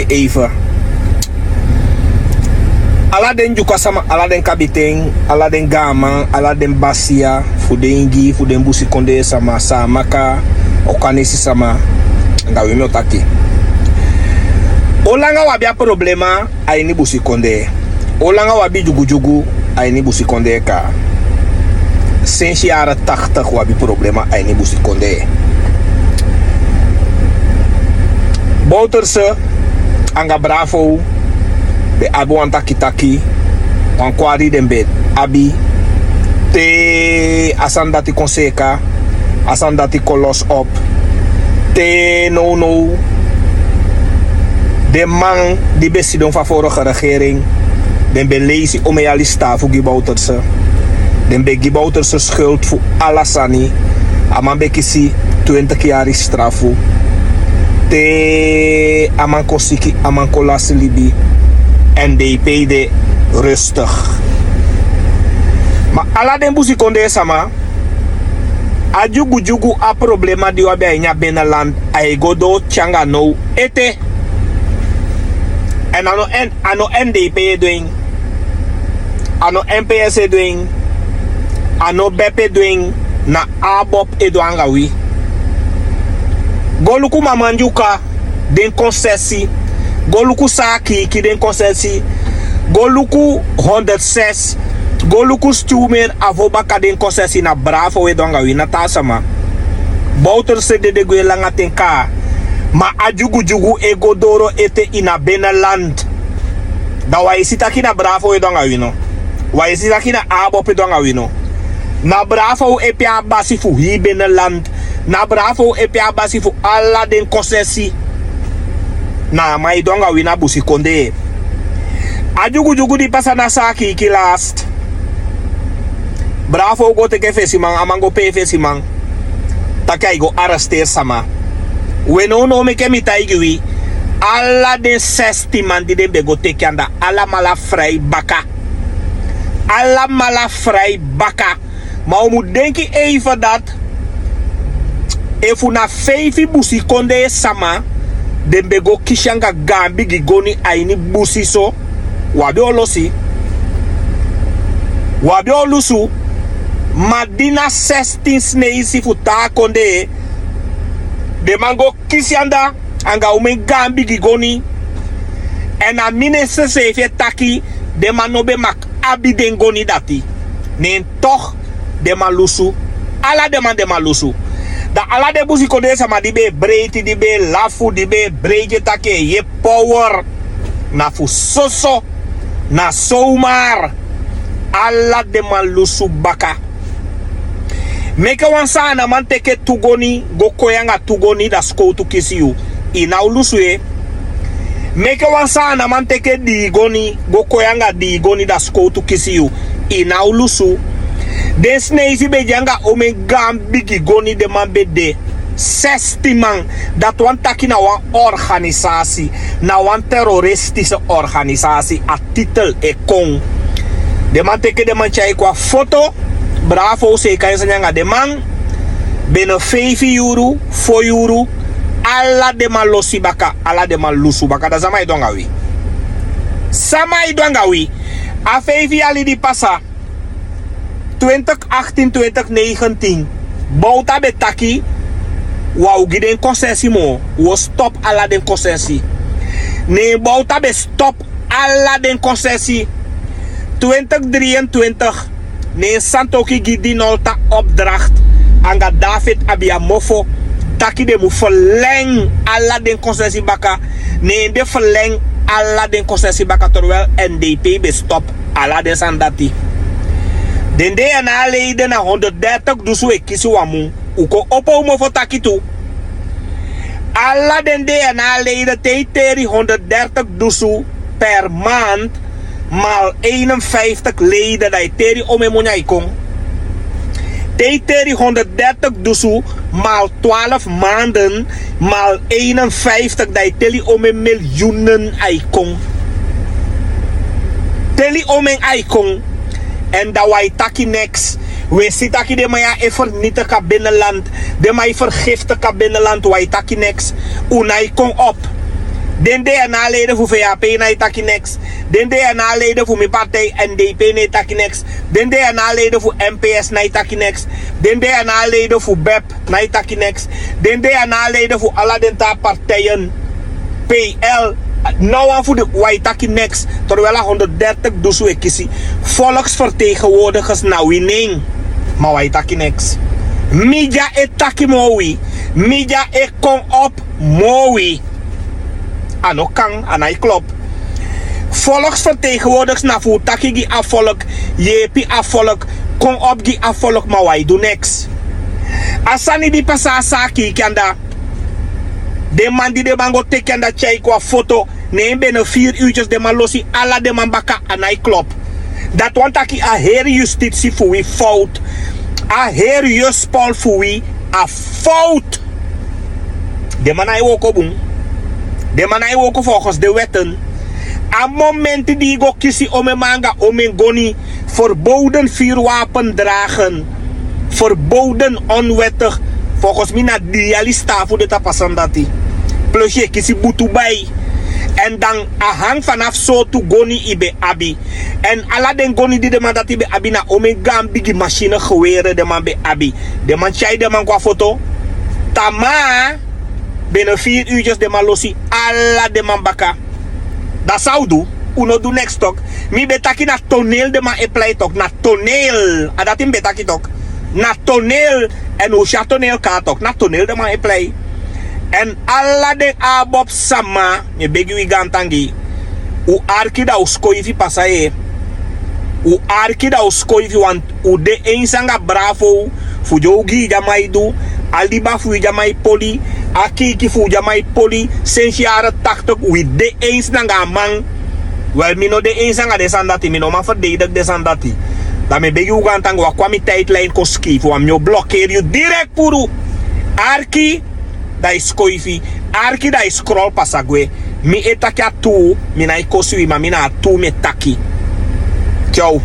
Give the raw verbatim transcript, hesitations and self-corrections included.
Even ala den dyuka sama, ala den kabiten, ala den gaaman, ala den basiya fu den ingi fu den busikondee sama, saamaka, okanisi sama, anga wi mi o taki. Olanga wi abi a problema a ini busikondee. Olanga wi abi dyugudyugu a ini busikondee kaa. Sensi yara taktik wi abi problema a ini busikondee. Bowterse anga Bravo ben abi wan takitaki, wan kwari den ben abi, te a sani dati kon seeka, a sani dati kon losi op. Te nownow den man di ben sidon fu a vorige regering, den ben leisi omen yali sitaafu gi Bowterse. Den ben gi Bowterse skuld fu ala sani. A man ben kisi twintig yari strafu. Te a man kon siki, a man kon lasi libi. Èn den e pei de rustig. Ma ala den busikondee sama, a dyugudyugu, a problema di wi abi a ini a beneland, a e go doo te anga now ete. Èn a no èn, a no èn den e pei e du en. A no M P S e du en. A no bep e du en. Na ABOP e du anga wi. Go luku Maman Dyuka den konsesi. Go luku Saakiki den konsesi. Go luku honderd zes. Go luku Stuwmeni Afobaka den konsesi. Na Bravo e du anga wi, na taa sama. Bowterse dede gwe langa ten kaa. Ma a dyugudyugu e go doro ete ini a beneland. Da wi e si taki na Bravo e du anga wi no. Wi e si taki na ABOP e du anga wi no. Na Bravo e pei a basi fu hii beneland. Na Bravo e pei a basi fu ala den konsesi. Na a man e du anga wi na busikondee. A dyugudyugu di pasa na Saakiki last. Bravo go teke fesiman, a man go pei fesiman. Taki a e go arresteri sama. We nownow meke mi taigi wi. Ala den sestin man di den ben go teke anda, alamala fri baka. Alamala fri baka. Ma un mu denki even dati. Efu na feifi busikondee sama den ben go kisi anga gaan bigi goni a ini busi so, un abi o losi. Un abi o lusu. Ma di na sestin sneisi fu taa kondee, den man go kisi anda anga umen gaan bigi goni. Èn a minister seefi e taki den man no ben mag abi den goni dati. Neen toch den man lusu. Ala den man, den man lusu. Da ala den busikondee sama di ben e breiti, di ben e lafu, di ben e breiti e taki e yee power, na fu soso, na zomaar. Ala den man lusu baka. Meke wan Saanaman teke tu goni go koi anga tu goni, da sikowtu kisi yu. I ná o lusu. Meke wan Saanaman teke dii goni go koi anga dii goni, da sikowtu kisi yu. I ná o lusu. Den sneisi ben de anga omen gaan bigi goni, den man ben de. Sestin man. Dati wani taki na wan organisasi, na wan terroristise organisasi. A titel e kon. Den man teke den man tyai kon a foto. Bravo seeka en sani anga den man. Binnen feifi yuru, fo yuru, ala den man losi baka, ala den man lusu baka. Da sama e du anga wi? Sama e du anga wi? A feifi yali di pasa, twintig achttien, twintig negentien, Bouta ben taki: wi á o gi den konsesi moo, wi o stop ala den konsesi. Neen Bouta ben stop ala den konsesi. Twintig drieëntwintig, neen Santokhi gi Dinolta opdracht anga David Abiamofo taki den mu verleng ala den konsesi baka. Neen den verleng ala den konsesi baka, terwijl N D P ben stop ala den sani dati. Den DNA-leden na honderddertig dusu e kisi wan mun. Un kon opo un mofo taki tu. Ala den DNA-leden, te i teri honderddertig dusu per maand maal eenenvijftig leden, da i teri omeni moni ai kon. Te i teri honderddertig dusu maal twaalf maanden maal eenenvijftig, da i teli omeni miljoenen ai kon. Teli omeni ai kon. Èn da wi á e taki neks. Wi e si taki den man ya e vernietig a binnenland. Den man e vergiftig a binnenland, wi á e taki neks. Un nái kon op. Den dna leide fu vap na e taki neks. Den dna leide fu mi partij n d p na e taki neks. Den dna leide fu mps na e taki neks. Den dna leide fu bep na e taki neks. Den dna leide fu ala den tra partijen. Pl. No wan fu den wan e taki neks. Terwel a honderddertig dusu e kisi. Volksvertegenwoordigers na wi nen. Ma wan e taki neks. Media e taki moro wi. Media e kon op moro wi. A no kan, a nai klop. Volksvertegenwoordigers na fu taki gi a volk, yepi a volk, kon op gi a volk, ma wan e du neks. A sani di pasa a saki iki anda. Den man di den man go teki anda tyai kon a foto. Ne en bene firi utyes den man losi ala den man baka, a nai klop. Dati wani taki a heri yustitsi fu wi fout. A heri yuspol fu wi a fout. Den man na e woko bun. Den man na e woko folgens den wetten. A momenti di yu go kisi omen man anga omen goni, verboden vuurwapen dragen, verboden onwettig. Folgens mi na di yali stafu de tapu a sani dati. Plus yu e kisi butu bai. Èn dan a hang fanafu sortu goni yu ben abi. Èn ala den goni di den man dati ben abi na omen gaan bigi masine gewere den man ben abi. Den man tyai den man kon a foto. Tamaa, bene firi utyes den man losi ala den man baka. Da san un du? Un no du neks tok. Mi ben taki na tonel den man e plei tok, na tonel a dati mi ben taki tok. Na tonel. Èn un si a tonel kari tok, na tonel den man e plei. Èn ala den abob sama, mi e begi wi gantangi. Un arki da un skoifi pasa. Un arki da un skoifi, want un de ensi anga bravo fu di un gi yu di a man e du. A liba fu yu di a man e poli. A keiki fu yu di a man e poli. Sensi yare taktik wi de ensi nanga a man. Wel, mi no de ensi anga den sani dati, mi no man ferdedigi den sani dati. Da mi e begi un gantangi, wan kon a mi tijdlijn kon skifi, want mi o blokeri yu direkt puru. Arki, da yu skoifi. Arki, da yu skrol pasa gwe. Mi e taki a tuu, mi nai kosi wi, ma mi na a tuu mi e taki. Tyow.